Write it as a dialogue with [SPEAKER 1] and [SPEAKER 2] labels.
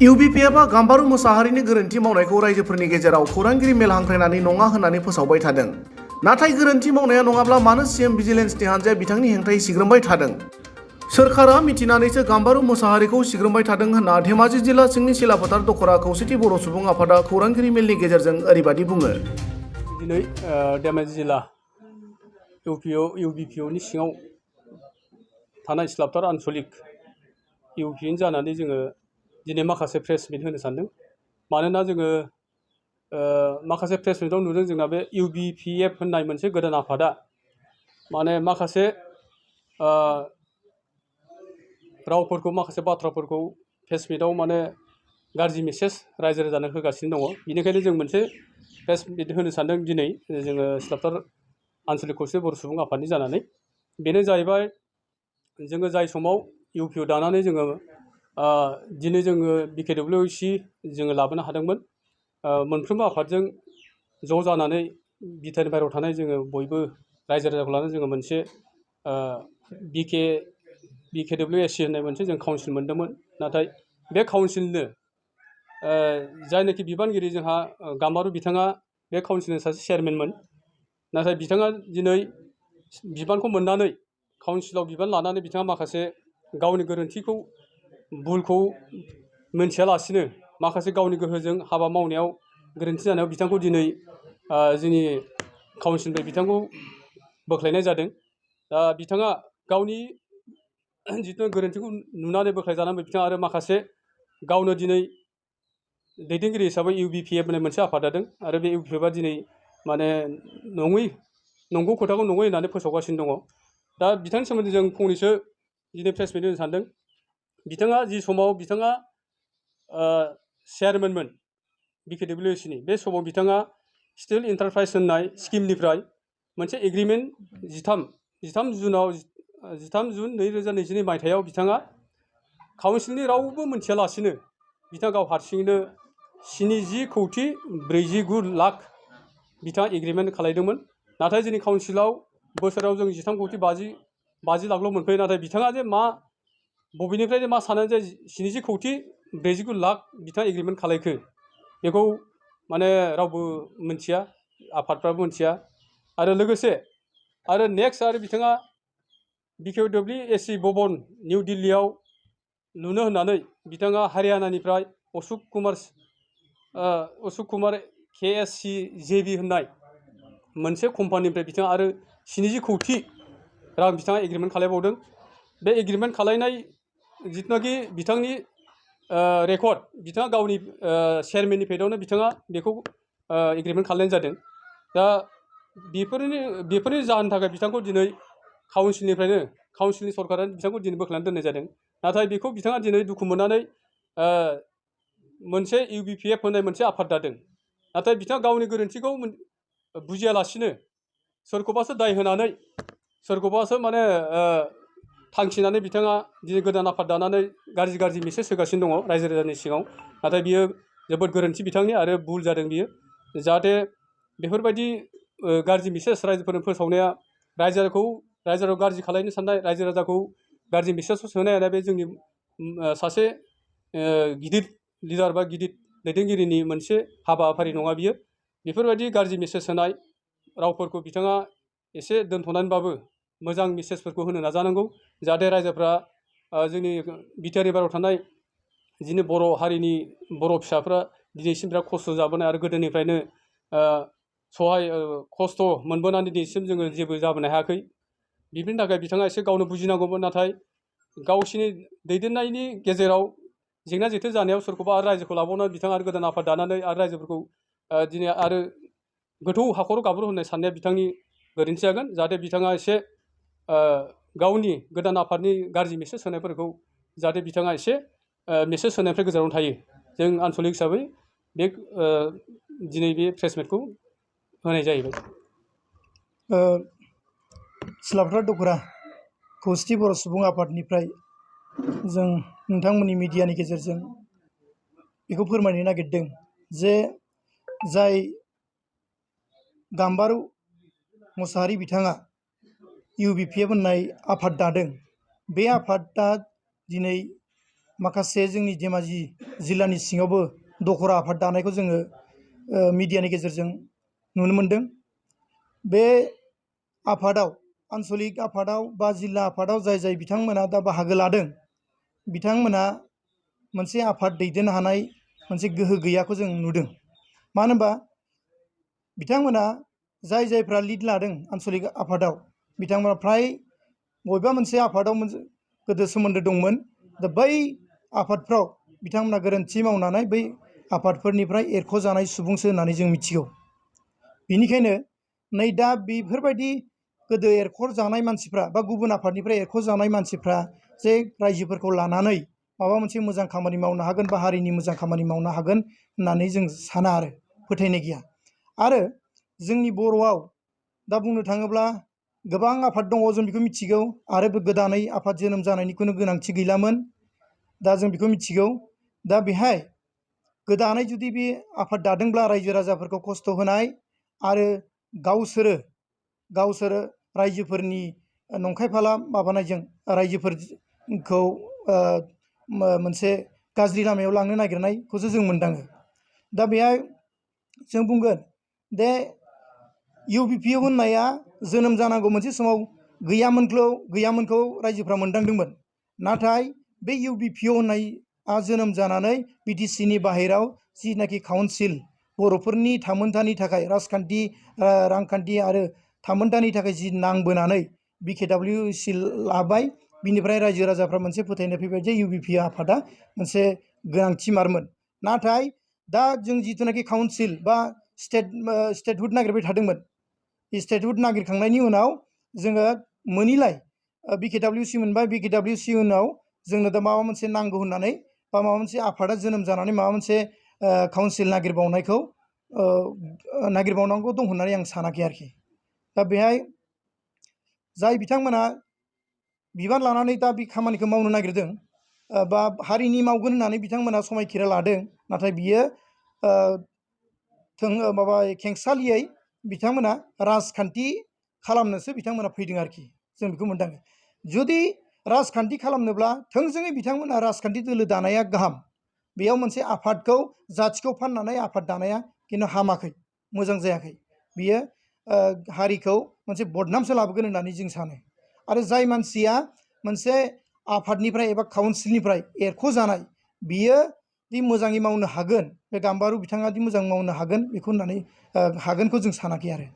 [SPEAKER 1] इउबिपिएफआ गाम्बारु मोसाहारिनि गोरोन्थि मावनायखौ रायजोफोरनि गेजेराव खौरांगिरि मेल हांख्रायनानै नङा होननानै फोसावबाय थादों। नाथाय गोरोन्थि मावनाया नङाब्ला मानो सीएम भिजिलेन्सनि हान्जाया बिथांनि हेंथायै सिग्रोमबाय थादों? सोरखारा मिथिनानैसो गाम्बारु मोसाहारिखौ सिग्रोमबाय थादों होनना धेमाजि जिल्ला सिंनि सिलाफोथार दखरा खौसेथि बर' सुबुं आफादा खौरांगिरि मेलनि गेजेरजों ओरैबादि बुङो।
[SPEAKER 2] दिनै धेमाजि जिल्ला इउबिपिअनि सिङाव थानाय सिलाफोथार आनसलिक इउपिएन जानानै जोङो दिनै माखासे प्रेस मिट होनो सानदों। मानोना जोङो माखासे प्रेस मिटआव नुदों जोंना बे इउबिपिएफ होननाय मोनसे गोदान आफादा माने माखासे रावफोरखौ माखासे बाथ्राफोरखौ प्रेस मिटआव माने गाज्रि मेसेज रायजो राजानो होगासिनो दङ। बेनिखायनो जों मोनसे प्रेस मिट होनो सानदों दिनै जोङो सिलाफोथार आनसलिक खौसेथि बर' सुबुं आफादनि जानानै। बेनो जाहैबाय जोङो जाय समाव इउपिअ दानानै जोङो दिनै जोङो बिकेडब्लिउसि जोङो लाबोनो हादोंमोन। मोनफ्रोमबो आफादजों ज' जानानै बिटिआरनि बाहेरायाव थानाय जोङो बयबो रायजो राजाखौ लानानै जोङो मोनसे बिकेडब्लिउएसि होननाय मोनसे जों काउन्सिल मोनदोंमोन। नाथाय बे काउन्सिलनो जायनाखि बिबानगिरि जोंहा गाम्बारु बिथाङा बे काउन्सिलनि सासे चेयारमेनमोन। नाथाय बिथाङा दिनै बिबानखौ मोननानै काउन्सिलाव बिबान लानानै बिथाङा माखासे गावनि गोरोन्थिखौ भुलखौ मोनथियालासिनो माखासे गावनि गोहोजों हाबा मावनायाव गोरोन्थि जानायाव बिथांखौ दिनै जोंनि काउन्सिलनिफ्राय बिथांखौ बोख्लायनाय जादों। दा बिथाङा गावनि जिथु गोरोन्थिखौ नुनानै बोख्लायजानानै बिथाङा आरो माखासे गावनो दिनै दैदेनगिरि हिसाबै इउबिपिएफ होननाय मोनसे आफाद दादों आरो बे इउबिपिएफआ दिनै माने नंगौ खोथाखौ नङै होननानै फोसावगासिनो दङ। दा बिथांनि सोमोन्दै जों फंनैसो दिनै प्रेस मिट होनो सानदों। बिथाङा जि समाव बिथाङा चेयारमेनमोन बिकेडब्लिउएसिनि बे समाव बिथाङा स्टिल इन्टारप्राइज होननाय स्किमनिफ्राय मोनसे एग्रिमेन्ट 13 जुन 2022 मायथाइयाव बिथाङा काउन्सिलनि रावबो मोनथियालासिनो बिथाङा गाव हारसिङैनो 70,49,00,000 बिथाङा एग्रिमेन्ट खालायदोंमोन। नाथाय जोंनि काउन्सिलाव बोसोराव जों 13,50,00,000 मोनफैयो। नाथाय बिथाङा जे बबेनिफ्राय मा सानो जे 70,49,00,000 बिथाङा एग्रिमेन्ट खालायखो बेखौ माने रावबो मोनथिया, आफादफ्राबो मोनथिया। आरो लोगोसे आरो नेक्स्ट आरो बिथाङा बिकेडब्लिउएसि भवन निउ दिल्लीयाव लुनो होननानै बिथाङा हारियानानिफ्राय अशोक कुमार KSCJB होननाय मोनसे कम्पानिनिफ्राय बिथाङा आरो 70 कौटि रां बिथाङा एग्रिमेन्ट खालायबावदों। बे एग्रिमेन्ट खालायनाय जिथुनाखि बिथांनि रेकर्ड बिथाङा गावनि चेयारमेननि पेडआवनो बिथाङा बेखौ एग्रिमेन्ट खालायनाय जादों। दा बेफोरनि जाहोननि थाखाय बिथांखौ दिनै काउन्सिलनि सरकारानो बिथांखौ दिनै बोख्लायनानै दोननाय जादों। नाथाय बेखौ बिथाङा दिनै दुखु मोननानै मोनसे इउबिपिएफ होननाय मोनसे आफाद दादों। नाथाय बिथाङा गावनि गोरोन्थिखौ बुजियालासिनो सोरखौबासो दाय होनानै सोरखौबासो माने थांखिनानै बिथाङा दिनै गोदान आफाद दानानै गाज्रि मेसेज होगासिनो दङ रायजो राजानि सिगाङाव। नाथाय बियो जोबोद गोरोन्थि बिथांनि आरो भुल जादों बियो। जाहाथे बेफोरबायदि गाज्रि मेसेज रायजोफोरनो फोसावनाया रायजोखौ गाज्रि खालायनो साननाय, रायजो राजाखौ गाज्रि मेसेज सोनाया बे जोंनि सासे गिदिर लिडार बा गिदिर दैदेनगिरिनि मोनसे हाबाफारि नङा बियो। बेफोरबायदि गाज्रि मेसेज होनाय रावफोरखौ बिथाङा एसे दोनथ'नानैबाबो मोजां मेसेजफोरखौ होनो नाजानांगौ। जाहाथे रायजोफ्रा जोंनि बिटिआरनि बाहेरायाव थानाय जोंनि बर' हारिनि बर' फिसाफ्रा दिनैसिम बिराद खस्थ' जाबोनाय आरो गोदोनिफ्रायनो खस्थ' मोनबोनानै दिनैसिम जोङो जेबो जाबोनो हायाखै। बेफोरनि थाखाय बिथाङा एसे गावनो बुजिनांगौमोन। नाथाय गावसिनि दैदेननायनि गेजेराव जेंना जेथो जानायाव सोरखौबा आरो रायजोखौ लाबावनानै बिथाङा आरो गोदान आफाद दानानै आरो रायजोफोरखौ दिनै आरो गोथौ हाखराव गाबरू होननाय साननाया बिथांनि गोरोन्थि जागोन। जाहाथे बिथाङा एसे गावनि गोदान आफादनि गाज्रि मेसेज होनायफोरखौ जाहाथे बिथाङा एसे मेसेज होनायनिफ्राय गोजानाव थायो। जों आनसलिक हिसाबै बे दिनै बे प्रेस मिटखौ होनाय जाहैबाय।
[SPEAKER 3] सिलाफोथार दखरा खौसेथि बर' सुबुं आफादनिफ्राय जों नोंथांमोननि मिडियानि गेजेरजों बेखौ फोरमायनो नागिरदों जे जाय गाम्बारु मोसाहारि बिथाङा इउबिपिएफ होननाय आफाद दादों, बे आफादा दिनै माखासे जोंनि धेमाजि जिल्लानि सिङावबो दखरा आफाद दानायखौ जोङो मिडियानि गेजेरजों नुनो मोन्दों। बे आफादाव आन्सलिक आफादाव बा जिल्ला आफादाव जाय बिथांमोना दा बाहागो लादों बिथांमोना मोनसे आफाद दैदेननो हानाय मोनसे गोहो गैयाखौ जों नुदों। मानो होनबा बिथांमोना जायफ्रा लिड लादों आन्सलिक आफादाव बिथांमोना फ्राय बबेबा मोनसे आफादाव गोदो सोमोन्दो दंमोन। दा बै आफादफ्राव बिथांमोना गोरोन्थि मावनानै बै आफादफोरनिफ्राय एरख'जानाय सुबुंसो होननानै जों मिथिगौ। बेनिखायनो नै दा बेफोरबायदि गोदो एरख'जानाय मानसिफ्रा बा गुबुन आफादनिफ्राय एरख'जानाय मानसिफ्रा जे रायजोफोरखौ लानानै माबा मोनसे मोजां खामानि मावनो हागोन बा हारिनि मोजां खामानि मावनो हागोन होननानै जों साना आरो फोथायनाय गैया। आरो जोंनि बर'आव दा बुंनो थाङोब्ला गोबां आफाद दङ, जों बेखौ मिथिगौ। आरो गोदानै आफाद जोनोम जानायनि खुनु गोनांथि गैलामोन, दा जों बेखौ मिथिगौ। दा बेहाय गोदानै जुदि बे आफाद दादोंब्ला रायजो राजाफोरखौ खस्थ' होनाय आरो गावसोरो रायजोफोरनि नंखाय फाला माबानायजों रायजोफोरखौ मोनसे गाज्रि लामायाव लांनो नागिरनायखौसो जों मोनदाङो। दा बेहाय जों बुंगोन दे UBPO होननाया जोनोम जानांगौ मोनसे समाव गैयामोनखौ रायजोफ्रा मोनदांदोंमोन। नाथाय बे UBPO होननाया जोनोम जानानै BTCनि बाहेराव जिनाखि काउन्सिल बर'फोरनि थामोन्थानि थाखाय रांखान्थि आरो थामोन्थानि थाखाय जि नांबोनानै BKWC लाबाय, बिनिफ्राय रायजो राजाफ्रा मोनसे फोथायनाय फैबाय जे UBPO आफादा मोनसे गोनांथिमारमोन। नाथाय दा जों जिथुनाखि काउन्सिल बा स्टेटहुड नागिरबाय थादोंमोन, स्टेटहुड नागिरखांनायनि उनाव जोङो मोनिलाय BKWC मोनबाय। BKWC उनाव जोंनो दा माबा मोनसे नांगौ होननानै बा माबा मोनसे आफादा जोनोम जानानै माबा मोनसे काउन्सिल नागिरबावनांगौ दं होननानै आं सानाखै आरोखि। दा बेहाय जाय बिथांमोना बिबान लानानै दा बे खामानिखौ मावनो नागिरदों बा हारिनि मावगोन होननानै बिथांमोना समायखिरा लादों, नाथाय बियो खेंसालियै बिथांमोना राजखान्थि खालामनोसो बिथांमोना फैदों आरोखि। जों बेखौ मोनदाङो। जुदि राजखान्थि खालामनोब्ला थोंजोङै बिथांमोना राजखान्थि दोलो दानाया गाहाम। बेयाव मोनसे आफादखौ जाथिखौ फाननानै आफाद दानाया खिन्थु हामाखै, मोजां जायाखै। बियो हारिखौ मोनसे बदनामसो लाबोगोन होननानै जों सानो। आरो जाय मानसिया मोनसे आफादनिफ्राय एबा काउन्सिलनिफ्राय एरख'जानाय, बियो दि मोजाङै मावनो हागोन, बे गाम्बारु बिथाङा दि मोजां मावनो हागोन, बेखौ होननानै हागोनखौ जों सानाखै आरो।